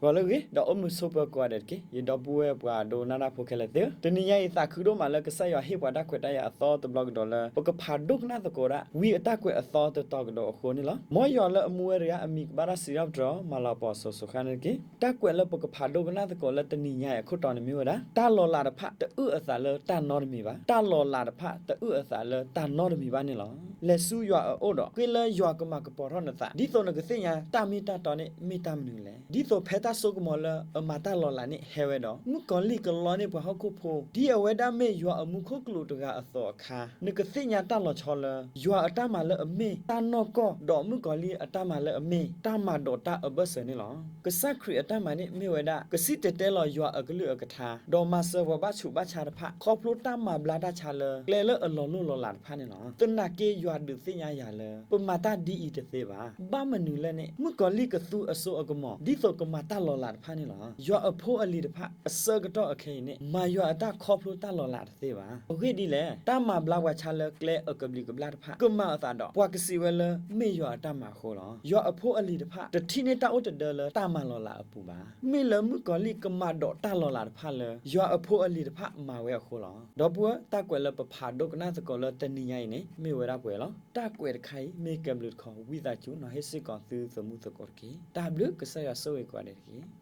ဂီၤလၢအဂ့ၤ ဒီးအိၣ်မုာ်ဆိးပၢၤကိးဂၤဒဲးတက့ၢ်. ယဒီပုၢ်ဝဲၢ်ပှၤဒိကနၣ်တၢ်ဖိခဲလၢာ်သ့ၣ်ဧၢ, တနံၤညါအံၤသးခုဒိၣ်မးလၢကစၢ်ယွၤဟ့ၣ်ပှၤတၢ်ခွဲးတၢ်ယာ်အသီတဘျီကဒီးလၢ ပကဖးဒိကနၣ်သကိးဒၣ် ဝံအတၢ်ကွဲးအသီတတီၤကဒီးအဃိန့ၣ်လီၤ. မ်ယွၤလၢအမူဝဲတဂၤအမံၤကဘၣ်တၢ်စံးထီၣ်ပတြၢၤ မၤလၤကပီၤစိၤစိၤဃၣ်န့ၣ်တက့ၢ်. တၢ်ကွဲးလၢပကဖးဒိကနၣ်သကိးလၢတနံၤညါအံၤအခိၣ်တီန့ၣ်မ့ၢ်ဝဲဒၣ် တၢ်လီၤလးတဖၣ်တအုၣ်အသးလၢတၢ်နီတမံၤဘၣ်. တၢ်လီၤလးတဖၣ်တအုၣ်အသးလၢတၢ်နီတမံၤဘၣ်န့ၣ်လီၤ. လဲၤဆူယွၤအအိၣ်ဒီး ဃ့လၢယွၤကမၤကပီၤထီၣ်နသး ဒ်သိးနကသ့ၣ်ညါတၢ်မ့ၢ်တၢ်တီန့ၣ်မ့ၢ်တၢ်မနုၤလဲၣ်. ဒ်သိးဖဲတၢ်စိကမီၤလၢအမၤတၢ်လီၤလးန့ၣ်ဟဲဝဲဒီး မုၣ်ကီၤလံၢ်ကလီန့ၢ်ပှၤဟီၣ်ခိၣ်ဖိ ဒ်အဝဲဒၣ်မ့ၢ်ယွၤအမူခိၣ်ကလူးတဂၤအသိးအခါ နကသ့ၣ်ညါတၢ်လီၤဆီလၢ ယွၤအတၢ်မၤလၢအမ့ၢ်တၢ်နီၢ်ကီၢ် ဒီးမုၣ်ကီၤလံၢ်အတၢ်မၤလၢအမ့ၢ်တၢ်မၤဒိးတၢ်အဘၢၣ်စၢၤန့ၣ်လီၤ. ကစၢ်ခရံာ်အတၢ်မၤန့ၣ်မ့ၢ်ဝဲဒၣ် ကစံၣ်တဲၤတဲလီၤယွၤအကလုၢ်အကထါ ဒီးမၤစၢၤပှၤဘၣ်ဆူးဘၣ်ဆါတဖၣ် ခီဖျိတၢ်မၤဘျါတၢ်ဆါလၢ ကျဲလၢအလီၤလိၢ်လီၤလးတဖၣ်န့ၣ်လီၤ. သနာ်က့ယွၤဒုးသ့ၣ်ညါယၤလၢ ပမၤတၢ်ဒ်အံၤတသ့ဘၣ်. ဘၣ်မနုၤလဲၣ်န့ၣ် မုၣ်ကီၤလံၢ်ကသူအစိအကမီၤ ဒ်သိးကမၤတၢ်လီၤလးတဖၣ်န့ၣ်လီၤ. ယွၤအဖိအလံၤတဖၣ် အဆၢကတီၢ်အခဲအံၤန့ၣ် မၤယွၤအတၢ်ခီဖျိတၢ်လီၤလးတသ့ဘၣ်. အဂ့ၢ်ဒ်လဲၣ်, တၢ်မၤဘျါပှၤဆါလၢကျဲအကဘျံးကဘျၣ်တဖၣ် ကမၤအသးဒီး ပှၤကစံးဝဲလၢမ့ၢ်ယွၤအတၢ်မၤအဃိလီၤ. ယွၤအဖိအလံၤတဖၣ် တထံၣ်န့ၢ်တၢ်အိၣ်တဒၢလၢတၢ်မၤလီၤလးအပူၤဘၣ်. မ့ၢ်လၢမုၣ်ကီၤလံၢ်ကမၤဒိးတၢ်လီၤလးတဖၣ်လၢ ယွၤအဖိအလံၤတဖၣ်မၤဝဲအဃိလီၤ. ဒီပုၢ်ဝဲၢ် တၢ်ကွဲးလၢပဖးဒိကနၣ်သကိးလၢတနံၤညါအံၤန့ၣ် မ့ၢ်ဝဲဒၣ်ပှဲၤလီၤ. တၢ်ကွဲးတခါအံၤ မ့ၢ်ကဲဘျုးတခီ ဝံသးစူၤ နီၤဟ့ၣ်စ့ၢ်ကီးသုသမူသကိးတက့ၢ်. တၢ်ဘျုး ကစၢ်ယွၤဆိၣ်ဂ့ၤကိးဂၤဒဲးတက့ၢ်.